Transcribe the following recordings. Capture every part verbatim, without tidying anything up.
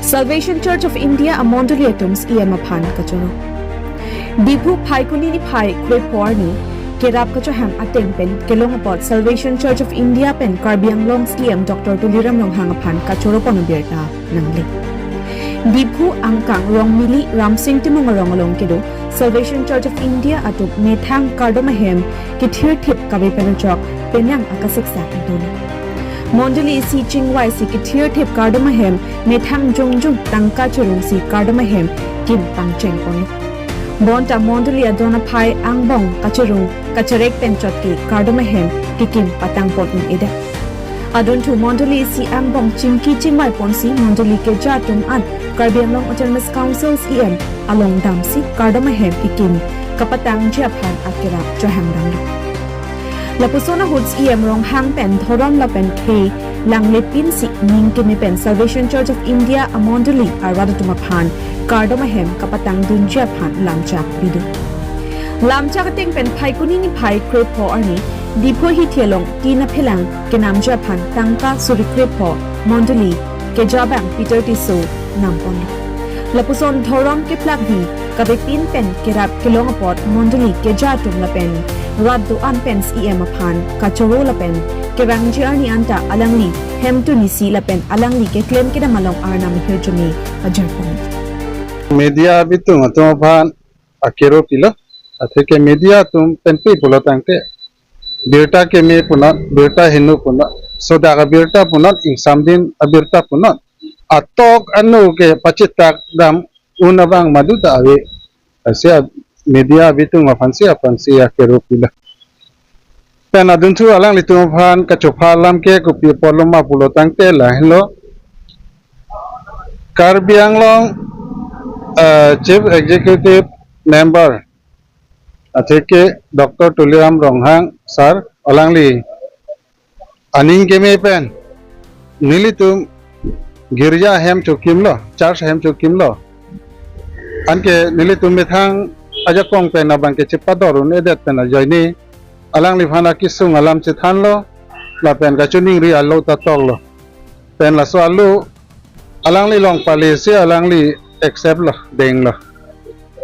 Salvation Church of India amondoli atum C E M aphan kachoro. Diphu Phaikuni niphai krepho arni kerap kachohang ateng pen kelong apot Salvation Church of India pen Karbi Anglong C E M Doctor Tuliram Ronghang aphan kachoro pon abirta nangle. Diphu angkang Rongmili Ramsing Timung arong along kedo Salvation Church of India atum methang kardom ahem kethirthip kave pen ajok penang akasiksak dun. Mondoli isi chingvaisi kethirthip kardom ahem methang jongjong tangka chirungsi kardom ahem kim pangcheng pon. Bonta mondoli adon aphai angbong kachirung kacharek pen chotke kardom ahem kekim patang pon un-edet. Adunthu mondoli isi angbong chingki chingvai ponsi mondoli keja atum an Karbi Anglong Autonomous Council C E M along damsi kardom ahem kekim kapatangji aphan akerap chohang damlo. Lapuson ahut C E M Ronghang pen dhorom lapen khei langle pinsi ning keme pen Salvation Church of India amondoli arat atum aphan kardom ahem kapatang dunji aphan lamchak pido. Lamchak ateng pen Phaikuni niphai krepho arni Diphu hithi along tin aphelang kenamji aphan tangka suri krepho mondoli keja abang Peter Tisso nam ponlo. Lapuson dhorom keplak vi kavepin pen kerap kelong apot mondoli keja atum lapen rat do-an pen C E M aphan kachoro lapen kevangji arni anta alangli hemtun isi lapen alangli keklem kedam along arnam ahirjume ajar pon. Media bitung atum aphan akero pilo, atheke media atum penpe pulo tangte birta keme punot, birta hinu punot, sodak abirta punot, ingsamdin abirta punot, atok anu ke pachitak dam un abang madu ta ave. Asi a-, media bitung aphansi aphansi akero pilo. Pen adunthu alanglitum aphan kachopha alam ke kopi apotlo ma pulo tangte lahenlo. Karbi Anglong, eh, Chief Executive Member, atheke Doctor Tuliram Ronghang sir, alangli aning keme pen nelitum girja hem chokimlo, church hem chokimlo. Anke nelitum methang ajakong pen abang ke chepador un-edet pen ajoine alangliphan akesung alam chethanlo, lapen kachiningri alo ta toklo. Pen laso alo alangli long palisi alangli accept lo, denglo.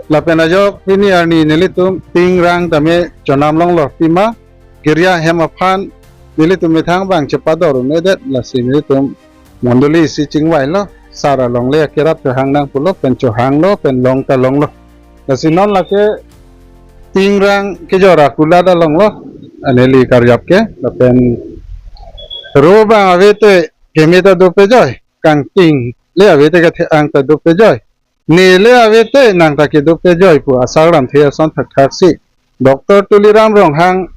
Lapen ajok pini arni nelitum tingrang tame chonam longlo, pima girja hem aphan nelitum methang abang chepador un-edet, lasi nelitum mondoli isi chingvailo, sir alongle akerap chohang nang pulo, pen chohanglo, pen long ta longlo. Lasi non lake tingrang kejor akulat alonglo, aneli karjap ke, lapen ro abang ave te keme ta dopejoi, kangting le ave te kathe-ang ta dopejoi, ne le ave te nang ta kedopejoi pu asar lamthe ason thakthaksi Doctor Tuliram Ronghang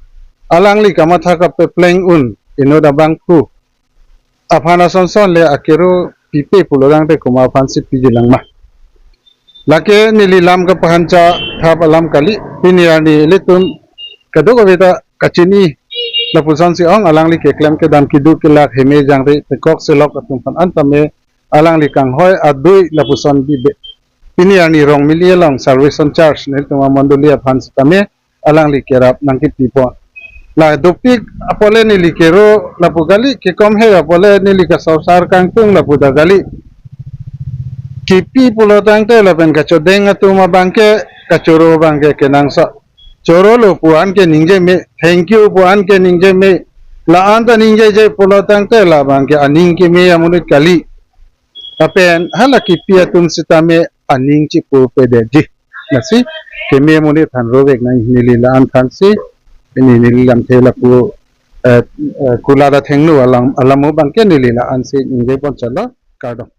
alangli kamatha kapepleng un inut abangphu aphan asonson le akero pipe pulo tangte komat aphansi piji langma. Lake neli lam kapahancha thap alam kali, pini arni ilitum kadokave ta kachini, lapusonsi ong alangli keklem kedam keduk kelak heme jangre pekok selok atum aphan an tame alangli kanghoi adui lapuson bibe. Pini arni Rongmili along Salvation Church nelitum amondoli aphan sitame alangli kerap nangkepi pon. La dopik apot le neli kero lapu kali, kekom he apot le neli kasorsar kangtung lapu ta kali. Kepi pulo tangte lapen kachodeng atum abang ke, kachoro abang ke kenangsot. Chorolo pu an ke ningje me, thank you pu an ke ningje me, la-an ta ningjeje pulo tangte labang ke aning keme amonit kali. Lapen hala kepi atum sitame aning chipu pedetji. Lasi keme amonit than rovek nang neli la-an thansi, ini neli lamthe lapu, eh, eh, kulat athengno alam, alamo abang ke neli la-ansi ningje pon chalo, kardom.